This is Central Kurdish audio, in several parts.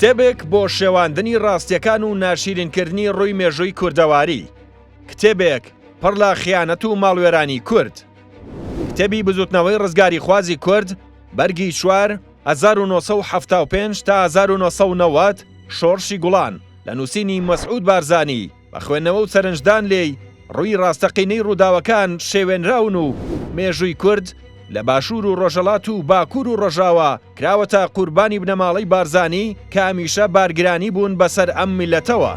کتێبێک بۆ شێواندنی ڕاستیەکان و ناشیرینکردنی ڕووی مێژووی کوردەواری. کتێبێک پڕ لە خیانەت و ماڵوێرانی کورد. کتێبی بزوتنەوەی ڕزگاریخوازی کورد، بەرگی چوار، 1975 تا 1990، شۆڕشی گوڵان، لە نووسینی مەسعود بارزانی، بە خوێندنەوە و سەرنجدان لێی، ڕووی ڕاستەقینەی ڕووداوەکان شێوێنراون و مێژووی کورد لە باشوور و ڕۆژهەڵات و باکوور و ڕۆژاوا کراوەتە قوربانی بنەماڵەی بارزانی کە هەمیشە بارگرانی بوون بەسەر ئەم میللەتەوە.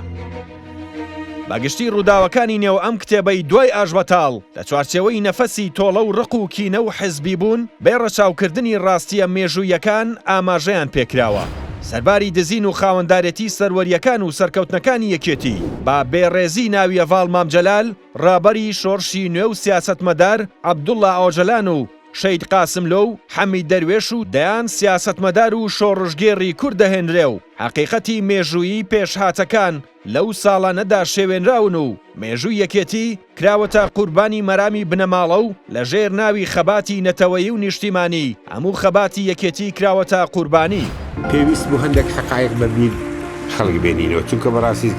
بە گشتی ڕووداوەکانی نێو ئەم کتێبەی دوای ئاشبەتاڵ لە چوارچێوەی نەفەسی تۆڵە و ڕق و کینە و حزبی بوون بێ ڕەچاوکردنی ڕاستییە مێژووییەکان ئاماژەیان پێکراوە. سەرباری دزین و خاوەندارێتی سەروەرییەکان و سەرکەوتنەکانی یەکێتی، بە بێ ڕێزی ناوی هەڤاڵ مام جەلال، ڕابەری شۆڕشی نوێ و سیاسەتمەدار عەبدوڵا ئۆجەلان و شەهید قاسملۆ و حەمید دەروێش و دەیان سیاسەتمەدار و شۆڕشگێڕی کورد دەهێنرێ و حەقیقەتی مێژوویی پێشهاتەکان لەو ساڵانەدا شێوێنراون و مێژووی یەکێتی کراوەتە قوربانی مەرامی بنەماڵە و لە ژێر ناوی خەباتی نەتەوەیی و نیشتیمانی هەموو خەباتی یەکێتی کراوەتە قوربانی. پێویست بوو هەندێک حەقایق بە بیر خەڵک بێنینەوە چونکە بەڕاستی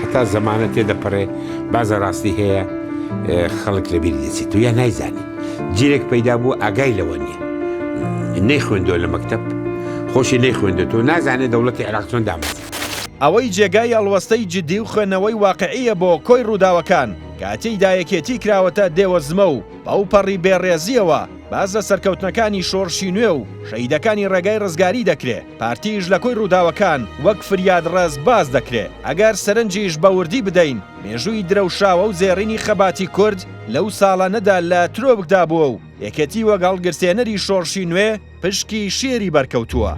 هەتا زەمانە تێدەپەڕێ بازە ڕاستی هەیە خەڵک لە بیری دەچێت و یا نایزانی جیرێک پەیدا بوو ئاگای لەوە نییە نەیخوێندووە لە مەکتەب خۆشی نەیخوێندێتەوە نازانێت دەوڵەتی عێراق چۆن دامەزرا. ئەوەی جێگای هەڵوەستەی جدی و خوێندنەوەی واقعییە بۆ کۆی ڕووداوەکان کە تێیدا یەکێتی کراوەتە دێوەزمە و بەوپەڕی بێڕێزییەوە باس لە سەرکەوتنەکانی شۆڕشی نوێ و شەهیدەکانی ڕێگای ڕزگاری دەکرێ، پارتیش لە کۆی ڕووداوەکان وەک فریادڕەس باس دەکرێ. ئەگەر سەرنجیش بە وردی بدەین مێژووی درەوشاوە و زێڕینی خەباتی کورد لەو ساڵانەدا لە ترۆپکدا بووە و یەکێتی وەک هەڵگرسێنەری شۆڕشی نوێ پشکی شێری بەرکەوتووە.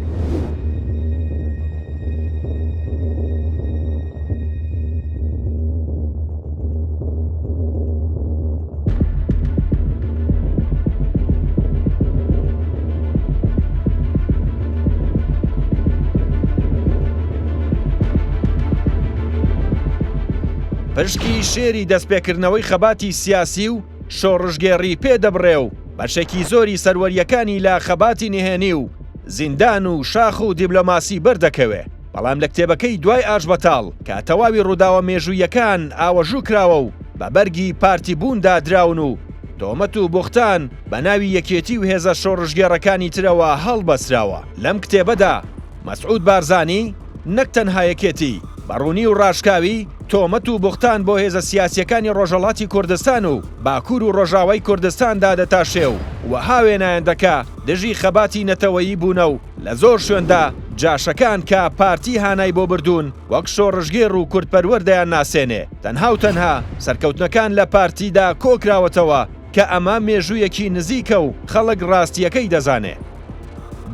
پشکی شێری دەستپێکردنەوەی خەباتی سیاسی و شۆڕشگێڕی پێ دەبڕێ و بەشێکی زۆری سەروەرییەکانی لە خەباتی نهێنی و زیندان و شاخ و دیبلۆماسی بەردەکەوێ، بەڵام لە کتێبەکەی دوای ئاشبەتاڵ کە تەواوی ڕووداوە مێژووییەکان ئاوەژوو کراوە و بە بەرگی پارتی بووندا دراون و تۆمەت و بوختان بە ناوی یەکێتی و هێزە شۆڕشگێڕەکانی ترەوە هەڵبەستراوە. لەم کتێبەدا مەسعود بارزانی نەک تەنها یەکێتی، بە ڕوونی و ڕاشکاوی تۆمەت و بوختان بۆ هێزە سیاسییەکانی ڕۆژهەڵاتی کوردستان و باکوور و ڕۆژاوای کوردستان دادەتاشێ و وەها وێنایان دەکا دژی خەباتی نەتەوەیی بوونە و لە زۆر شوێندا جاشەکان کە پارتی هانای بۆ بردوون وەک شۆڕشگێڕ و کوردپەروەر دەیانناسێنێ تەنها و تەنها سەرکەوتنەکان لە پارتیدا کۆکراوەتەوە کە ئەمە مێژوویەکی نزیکە و خەڵک ڕاستییەکەی دەزانێ.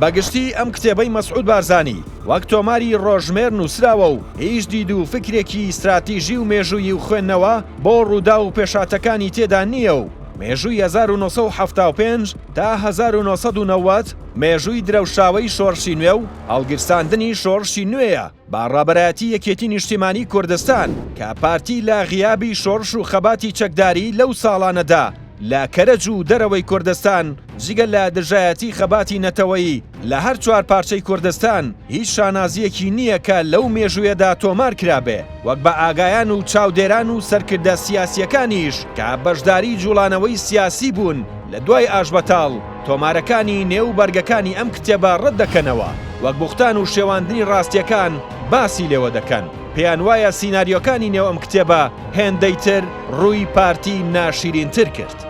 بە گشتی ئەم کتێبەی مەسعود بارزانی وەک تۆماری ڕۆژژمێر نووسراوە و هیچ دید و فیکرێکی ستراتیژی و مێژوویی و خوێندنەوە بۆ ڕووداو و پێشهاتەکانی تێدا نییە و مێژووی 1975 تا 1990 مێژووی درەوشاوەی شۆڕشی نوێ و هەڵگیرساندنی شۆڕشی نوێیە بە ڕابەرایەتی یەکێتی نیشتیمانی کوردستان کە پارتی لە غیابی شۆڕش و خەباتی چەکداری لەو ساڵانەدا لە کەرەج و دەرەوەی کوردستان جگە لە دژایەتی خەباتی نەتەوەیی لە هەر چوار پارچەی کوردستان هیچ شانازییەکی نییە کە لەو مێژوویەدا تۆمار کرابێ وەک بە ئاگایان و چاودێران و سەرکردە سیاسییەکانیش کە بەشداری جوڵانەوەی سیاسی بوون لە دوای ئاشبەتاڵ تۆمارەکانی نێو بەرگەکانی ئەم کتێبە ڕەت دەکەنەوە وەک بوختان و شێواندنی ڕاستییەکان باسی لێوە دەکەن پێیان وایە سیناریۆکانی نێو ئەم کتێبە هێندەی تر ڕووی پارتی ناشیرینتر کرد.